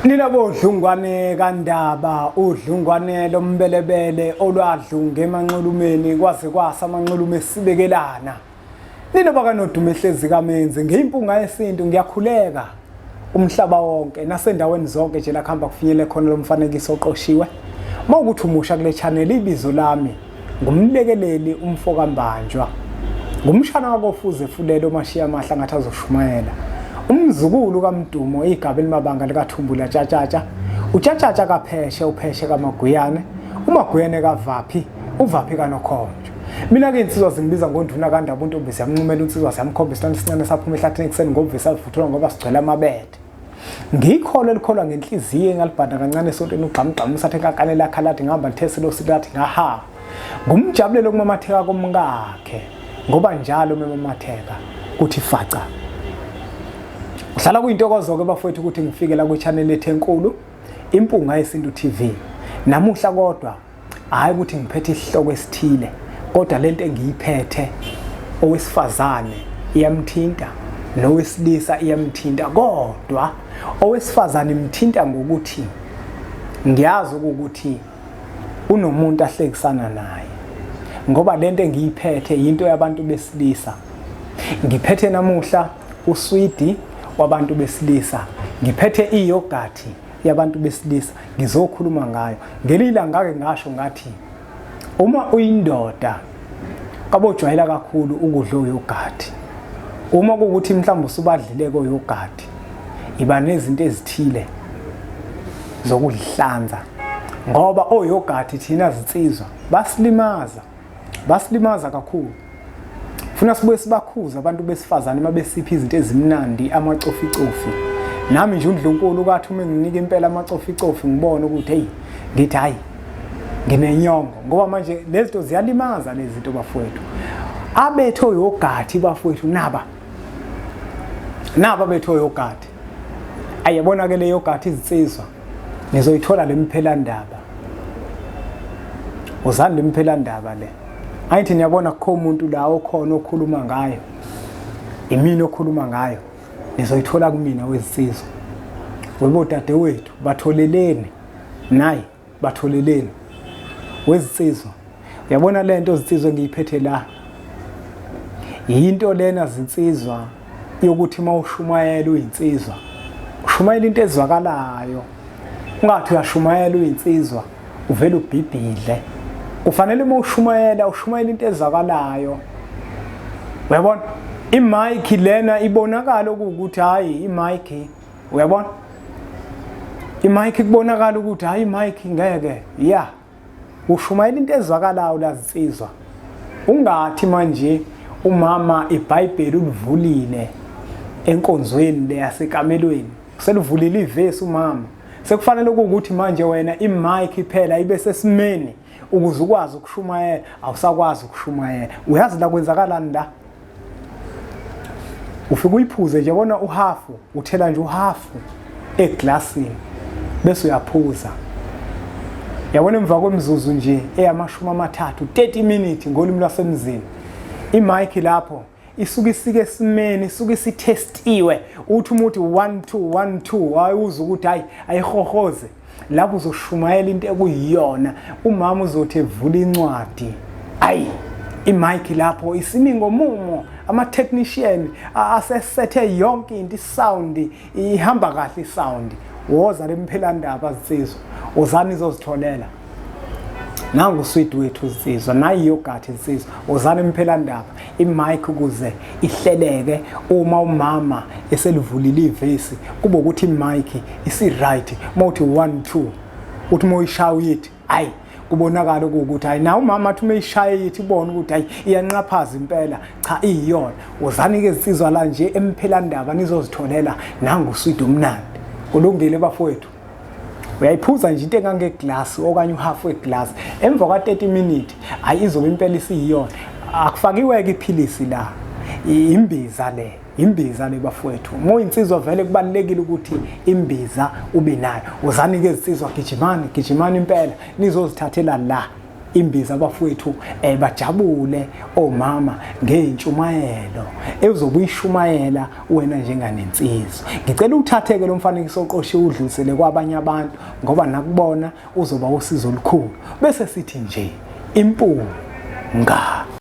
Nina bodlungwane kaNdaba, udlungwane lombelebele olwadlunga emanxulumeni kwaze kwasa amanxulume esibekelana. Nina bakanodume hlezi kamenzi ngiyimpunga yesintu ngiyakhuleka umhlaba wonke nasendaweni zonke nje lakuhamba kufinyele khona lo mfanekiso oqoshiwe. Uma ukuthi umusha kule channel ibizo lami ngumlekeleli umfo kaMbanjwa. Ngumshana wakofuze fulelo omashiya amahla ngathi azoshumayela. Umzukulu kaMdumo igaba elimabanga likaThumbula Tshatshatsha. Utshatshatsha kaPheshe uPheshe kaMaguyane, uMaguyane kaVaphi, uVaphi kaNokhonjo. Mina-ke insizwa zingibiza ngonduna kaNdaba untombi siyamncumela insizwa siyamkhomba isilwane esincane saphuma ehlathini ekuseni ngobuvesi avuthulwa ngoba sigcwele amabele. Ngikholwa elikholwa ngenhliziyo engalibhanda kancane esontweni ugqamugqamu usathe kakane lakha lathi ngihamba lithe silo lathi ngahamba. Ngumjabulelo kumamatheka komkakhe ngoba njalo memamatheka kuthi faca. Uhlala kuyintokozo ke bafowethu ukuthi ngifike la kwi-channel ethu enkulu Impunga Yesintu TV. Namuhla kodwa hhayi ukuthi ngiphethe isihloko esithile kodwa lento engiyiphethe owesifazane iyamthinta nowesilisa iyamthinta kodwa owesifazane imthinta ngokuthi ngiyazi ukuthi unomuntu ahlekisana naye ngoba lento engiyiphethe yinto yabantu besilisa ngiphethe namuhla uswidi wabantu besilisa ngiphethe iyogathi yabantu besilisa ngizokhuluma ngayo ngelinye ilanga ngake ngasho ngathi uma uyindoda kabojwayela kakhulu ukudla oyogadi uma kuwukuthi mhlawumbe usubadlile koyogadi iba nezinto ezithile zokudihlanza ngoba oyogadi thina zinsizwa basilimaza basilimaza kakhulu funa sibuye sibakhuze abantu besifazane uma besipha izinto ezimnandi amacoficofi nami nje undlunkulu kathi uma nginika impela amacoficofi ngibone ukuthi hey ngithi hayi nginenyongo ngoba manje lezi zinto ziyalimaza lezi zinto bafowethu abethe oyogathi bafowethu naba naba bethe oyogathi ayebona ke le yogathi izinsizwa nizoyithola le mphelandaba uzani le mphelandaba le angithi niyabona kukho umuntu la okhona okhuluma ngayo imini okhuluma ngayo nizoyithola kumina wezinsizwa webo dadewethu batholeleni nayi batholeleni wezinsizwa uyabona lento zinsizwa engiyiphethe la yinto lena zinsizwa yokuthi uma ushumayela uyinsizwa ushumayela into ezwakalayo ungathi uyashumayela uyinsizwa uvele ubhibhidle kufanele uma ushumayela ushumayela into ezwakalayo uyabona imic lena ibonakala ukuthi hayi imic uyabona imic kubonakala ukuthi hayi imic ngeke ya ushumayela into ezwakalayo lazinsizwa ungathi manje umama iBhayibheli ulivulile enkonzweni le yasekamelweni selivulile ivesi umama sekufanele ukuthi manje wena imic phela ibe sesimeni ukuze ukwazi ukushumayela awusakwazi ukushumayela uyazi la kwenzakalani la ufike uyiphuze nje bona uhafu uthela nje uhafu eglasini bese uyaphuza yabona emva kwemizuzu nje eyamashumi amathathu 30 minutes ngolimi lwasemzini imic lapho isuke isike esimeni isuke isithestiwe uthi uma uthi 1 2 1 2 hayi uze ukuthi hayi ayihohoze lapho uzoshumayela into ekuyiyona umama uzothi evula incwadi ayi imic lapho isimi ngomumo ama-technician asesethe yonke into isound ihamba kahle isound woza lemphelandaba zinsizwa uzani izozitholela nangu uswidi wethu zinsizwa nayi yogathi zinsizwa uzani emphelandaba imic ukuze ihleleke uma umama eselivulile ivesi kube ukuthi imic isi-right uma uthi 1 2 uthi uma uyishaya uyithi hayi kubonakala ukuthi hayi na umama athi uma eyishaya yithi ibone ukuthi hayi iyanqaphaza impela cha iyiyona wozani-ke zinsizwa la nje emphelandaba nizozitholela nangu uswidi omnandi kulungile bafowethu uyayiphuza nje into engangeglasi okanye uhalf weglasi emva kwa-30 minute hayi izobe impela isiyiyona akufakiweke iphilisi la imbiza le imbiza le bafowethu uma uyinsizwa vele kubalulekile ukuthi imbiza ube nayo uzani-ke zinsizwa gijimani gijimani impela nizozithathela la Imbiza abafowethu eh bajabule omama ngeintshumayelo ezobe uyishumayela wena njenganensizwa. Ngicela uthatheke lo mfanekiso oqoshiwe udlulisele kwabanye abantu ngoba nakubona uzoba usizo olukhulu. Bese sithi nje impunga.